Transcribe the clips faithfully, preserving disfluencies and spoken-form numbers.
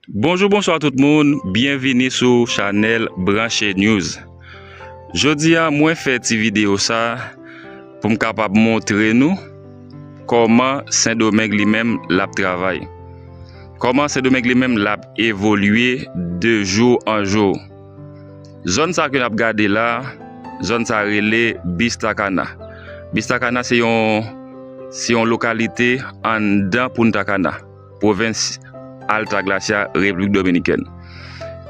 Bonjou, bonswa tout moun, byenvini sou chanèl Branche News. Jodi a, mwen fè ti videyo sa pou m kapab montre nou kòman Sendomeng li menm l ap travay. Kòman Sendomeng li menm l ap evolye de jou an jou. Zòn sa ke n ap gade la, zòn sa rele Bistakana. Bistakana se yon, se yon lokalite anndan Punta Cana, pwovens Alta Gracia, Repiblik Dominikèn.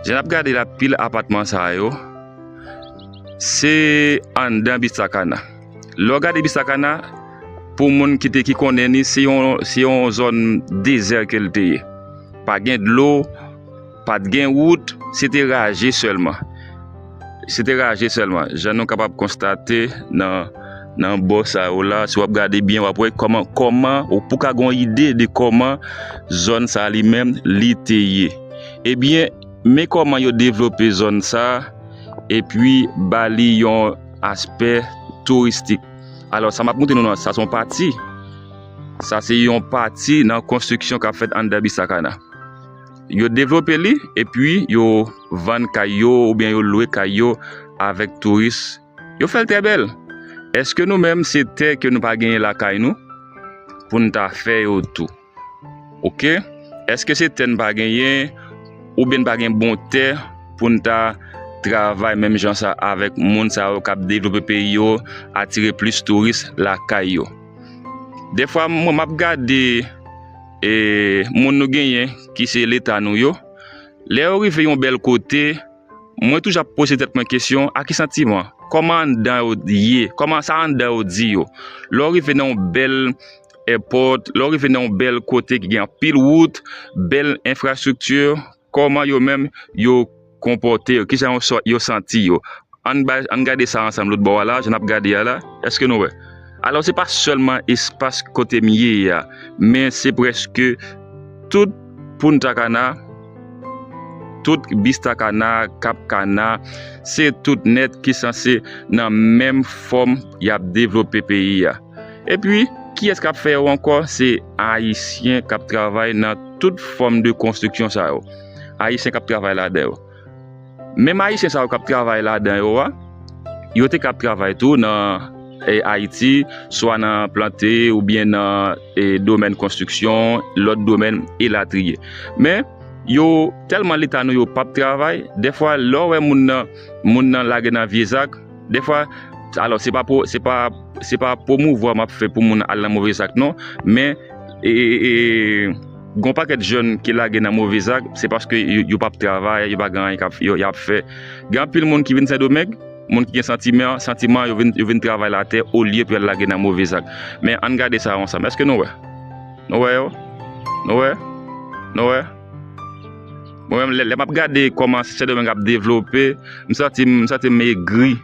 Jan n ap gade la, pil apatman sa yo, se anndan Bistakana. Lè w gade Bistakana, pou moun ki te, ki konnen li, se yon, se yon zòn dezè ke l te ye. Pa gen dlo, pa t gen wout, se te raje sèlman. Se te raje sèlman. Jan nou kapab konstate nan, nan bò sa yo la, si w ap gade byen, w ap wè kòman, kòman, ou pou ka gen yon ide de kòman zòn sa li menm, li te ye. Ebyen, men kòman yo devlope zòn sa, epi ba li yon aspè touristik. Alò, sa m ap montre nou nan, sa se yon pati. Sa se yon pati nan konstriksyon k ap fèt anndan Bistakana. Yo devlope li, epi yo vann kay yo, oubyen yo lwe kay yo avèk touris. Yo fè l trè bèl. Èske nou menm, se tè ke nou pa genyen lakay nou pou n ta fè yo tou? Oke? Èske se tè n pa genyen, oubyen n pa gen bon tè pou n ta travay menm jan sa avèk moun sa yo k ap devlope peyi yo, atire plis touris lakay yo? Dèfwa, mwen, m ap gade, e, moun nou genyen, ki se Leta nou yo. Lè yo rive yon bèl kote, mwen toujou ap poze tèt mwen kesyon, a ki santiman? Kòman anndan yo ye? Kòman sa anndan yo di yo? Lè w rive nan yon bèl èpòt, lè w rive nan yon bèl kote ki gen anpil wout, bèl enfrastrikti, kòman yo menm yo konpòte yo? Kijan yo sò-, yo santi yo? Ann ba-, ann gade sa ansanm lòt bò a la, jan n ap gade a la. Èske nou wè? Alò, se pa sèlman espas kote m ye a, men se prèske tout Punta Cana, tout Bistakana, Cap Cana, se tout nèt ki sanse nan menm fòm y ap devlope peyi a. Epi, kiyès k ap fè yo ankò? Se Ayisyen k ap travay nan tout fòm de konstriksyon sa yo. Ayisyen k ap travay ladan yo. Menm Ayisyen sa yo k ap travay ladan yo a, yo te ka ap travay tou nan, e, Ayiti, swa nan plante oubyen nan, e, domèn konstriksyon, lòt domèn, elatriye. Men, yo tèlman Leta nou yo p ap travay, dèfwa, lè w wè moun nan, moun nan lage nan vye zak, dèfwa, alò, se pa pou, se pa, se pa pwomouvwa m ap fè pou moun al nan move zak, non, men, e, e, e, gon pakèt jèn ki lage nan move zak, se paske yo, yo p ap travay, yo pa gen anyen k ap, yo, y ap fè. Gen anpil moun ki vin Sendomeng, moun ki gen santiman, santiman, yo vin, yo vin travay latè olye pou y al lage nan move zak. Men ann gade sa ansanm. Èske nou wè? Nou wè yo? Nou wè? Nou wè? Mwen menm, lè, lè m ap gade kòman Sendomeng ap devlope, m santi m, m santi m egri.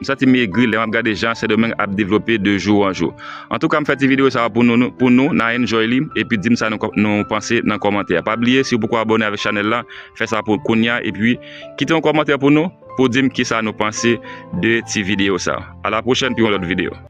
M santi m egri lè m ap gade jan Sendomeng ap devlope de jou an jou. Antouka, m fè ti videyo sa a pou nou, nou, pou nou, n a enjoy li, epi di m sa nou, nou panse nan kòmantè a. Pa bliye, si w poko abòne avèk chanèl la, fè sa pou kounye a, epi kite yon kòmantè pou nou, pou di m kisa nou panse de ti videyo sa a. A la pwochèn pou yon lòt videyo.